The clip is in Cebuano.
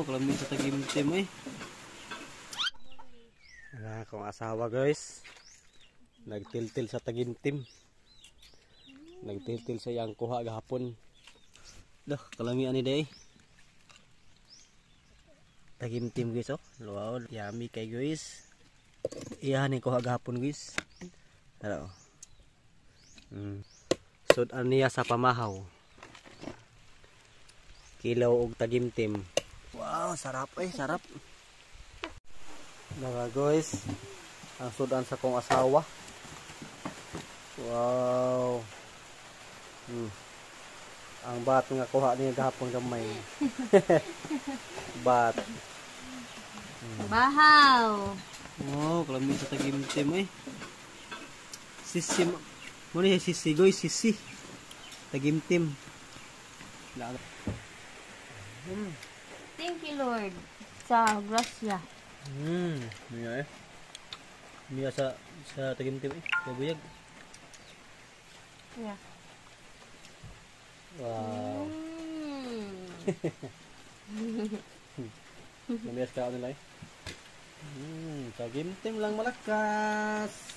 Kalami sa tagimtim eh. Ang akong asawa, guys. Nagtiltil sa tagimtim. Nagtiltil sa iyang kuha gahapon. Dah, kalami ani day. Tagimtim, guys, oh. Wow, yummy kay, guys. Iyahan ni kuha gahapon, guys. Hello. Sud-an niya sa pamahaw. Kilaw og tagimtim. Wow, sarap eh, sarap. Mga guys, ang sudan sa kong asawa. Wow. Ang bat nga kuha niya gahapon gamay. Bat. Bahaw. Wow, kalami sa tagimtim eh. Sisi mo ni sisi, guys, sisi. Tagimtim. Thank you, Lord, sa grasya. Miya eh. Miya sa tagimtim eh. Kabuyag. Yeah. Wow. Namiyas ka nila eh. Tagimtim lang malakas.